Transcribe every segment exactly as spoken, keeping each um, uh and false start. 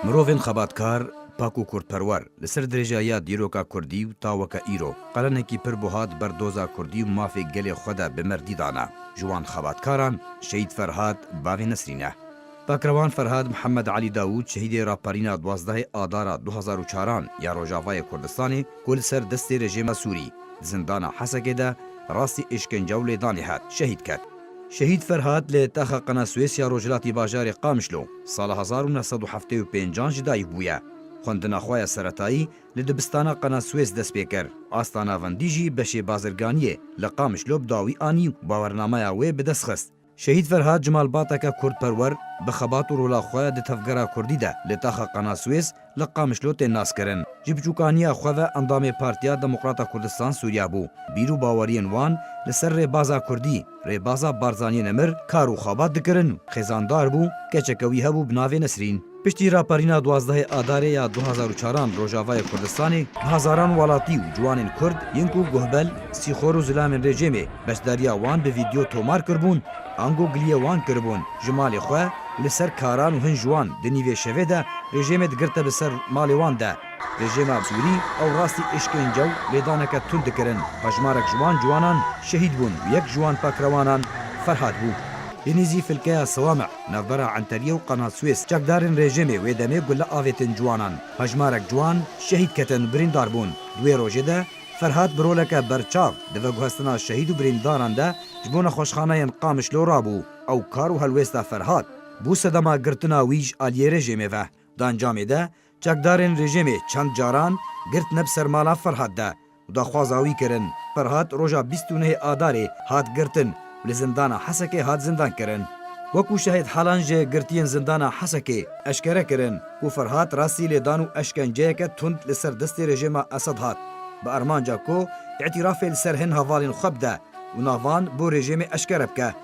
Mirovên xebatkar, pak û kurdperwer li ser dirêjahiya dîroka kurdî û ta weke îro qelenekî pir buha di ber doza kurdî û mafê gelê xwe de bi merdî dane. Ji wan xebatkaran Şehîd Ferhat bavê Nesrîn e. Pakrewan Ferhat Mihemed Elî Dawûd, şehîdê raperîna duwazdehê Adara du hazar û çaran ya Rojavayê Kurdistanê ku li ser destê rejîma Sûrî di zindana Hesekê de rastî êşkence û lêdanê hat, şehîd ket. Şehîd Ferhat li taxa Qenaswês ya rojhilatî bajarê Qamişlo sala hezar û neh sed û heftê û pêncan ji dayik bûye. Xwendina xwe ya seretayî li dibistana Qenaswês dest pê kir. Asta navendî jî beşê bazirganiyê li Qamişlo bi dawî anî û bawernameya wê bi dest xist. Şehîd Ferhat ji malbateke kurdperwer bi xebat û rola xwe di tevgera kurdî de li taxa Qenaswês li Qamişlo tên naskirin. Ji biçûkaniya xwe ve endamê Partiya Demokrata Kurdistan Sûriya bû. Bîr û baweriyên wan li ser rêbaza kurdî, rêbaza Barzaniyê Nemir kar û xebat dikirin û xêzandar bû, keçeke wî hebû bi navê Nesrîn. Piştî raperîna duwazdehê Adarê ya du hazar û çaran Rojavayê Kurdistanê, bi hezaran welatî û ciwanên kurd yên ku guhbel, sîxor û zilamên rejîmê beşdariya wan bi vîdyo tomar kiribûn, ango giliyê wan kiribûn ji malê xwe û li ser karan û hin ji wan di nîvê şevê de rejîmê digirte bi ser malê wan de. Rejîma Sûrî ew rastî êşkence û lêdaneke tund dikirin. Hejmarek ji wan ciwanan şehîd bûn û yek ji wan pakrewanan Ferhat bû. Li nêzî filkeya Sewame, navbera Enteriyê û Qenaswês, çekdarên rejîmê wê demê gule avêtin ciwanan. Hejmarek ciwan şehîd ketin û birîndar bûn. Di wê rojê de Ferhat bi roleke berçav di veguhestina şehîd û birîndaran de ji bo nexweşxaneyên Qamişlo rabû. Ew kar û helwêsta Ferhat bû sedema girtina wî ji aliyê rejîmê ve. Di encamê de çekdarên rejîmê çend caran girtine bi ser mala Ferhat de û daxwaza wî kirin. Ferhat roja bîst û nehê Adarê hat girtin û li zindana Hesekê hat zindan kirin. Wekû şahid halan ji girtiyên zindana Hesekê eşkere kirin ku Ferhat rastî lêdan û eşkenceyeke tund li ser destê rejîma Esed hat, bi armanca ku îtîrafê li ser hin hevalên xwe bide û navan bo rejîmê eşkere bike.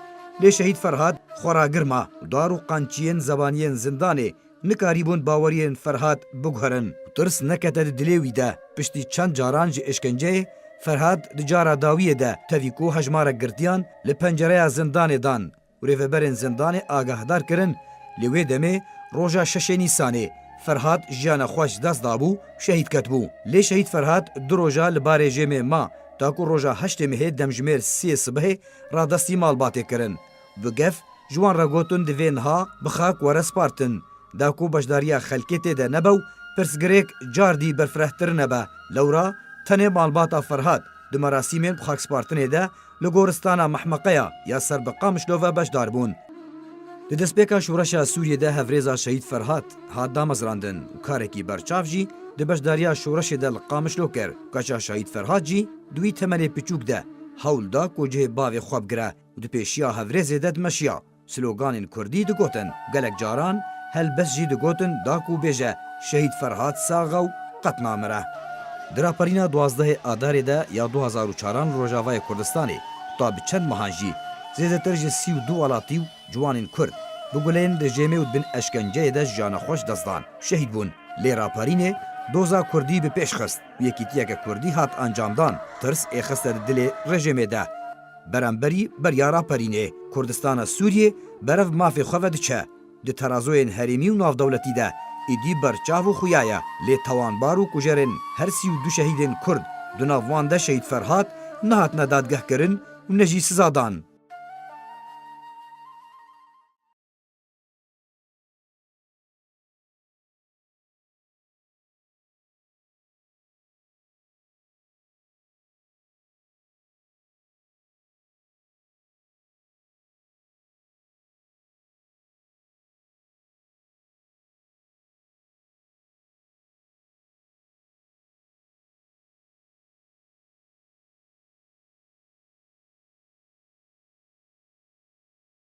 Lê şehîd Ferhat xwe ragir ma û dar û qançiyên zebaniyên zindanê nikarîbûn baweriyên Ferhat biguherin û tirs nekete di dilê wî de. Piştî çend caran ji êşkenceyê, Ferhat di cara dawiyê de tevî ku hejmarek girtiyan li pencereya zindanê dan û rêveberên zindanê agahdar kirin, lê wê demê roja şeşê Nîsanê Ferhat jiyana xwe ji dest dabû û şehîd ketibû. Lê şehîd Ferhat du roja li ba rejîmê ma, ta ku roja heştê mehê demjimêr sê sibehê radestî malbatê kirin. Bi gef ji wan re gotin divê niha bi xak were spartin, da ku beşdariya xelkê tê de nebe û pirsgirêk car dî berfirehtir nebe. Lewra tenê malbata Ferhat di merasîmên bi xakspartinê de li goristana Mehmeqeya ya ser bi Qamişlo ve beşdar bûn. Di destpêka şoreşa Sûriyê de hevrêza şehîd Ferhat hat damezrandin û karekî berçav jî di beşdariya şoreşê de li Qamişlo kir. Keça şehîd Ferhat jî di wî temenê piçûk de hewl da ku cihê bavê xwe bigire û di pêşiya hevrêzê de dimeşiya. Sloganên kurdî digotin, gelek caran helbest jî digotin da ku bêje, Şehîd Ferhat sax e û qet namire. Di raperîna duwazdehê Adarê de ya du hazar û çaran Rojavayê Kurdistanê, ta bi çend mehan jî zêdetir ji sî û du welatî û ciwanên kurd bi guleyên rejêmê û di bin eşkenceyê de jiyana xwe ji dest dan, şehîd bûn. Lê raperînê doza kurdî bi pêş xist û yekîtiyeke kurdî hat encamdan, tirs êxiste di dilê rejêmê de. Beramberî beriya raperînê, Kurdistana Sûriyê berev mafê xwe ve diçe. Di terazoyên herêmî û navdewletî de êdî berçav û xuya ye. Lê tawanbar û kujerên her sî û du şehîdên Kurd di nav wan de şehîd Ferhat nehatine dadgehkirin û ne jî siza dan.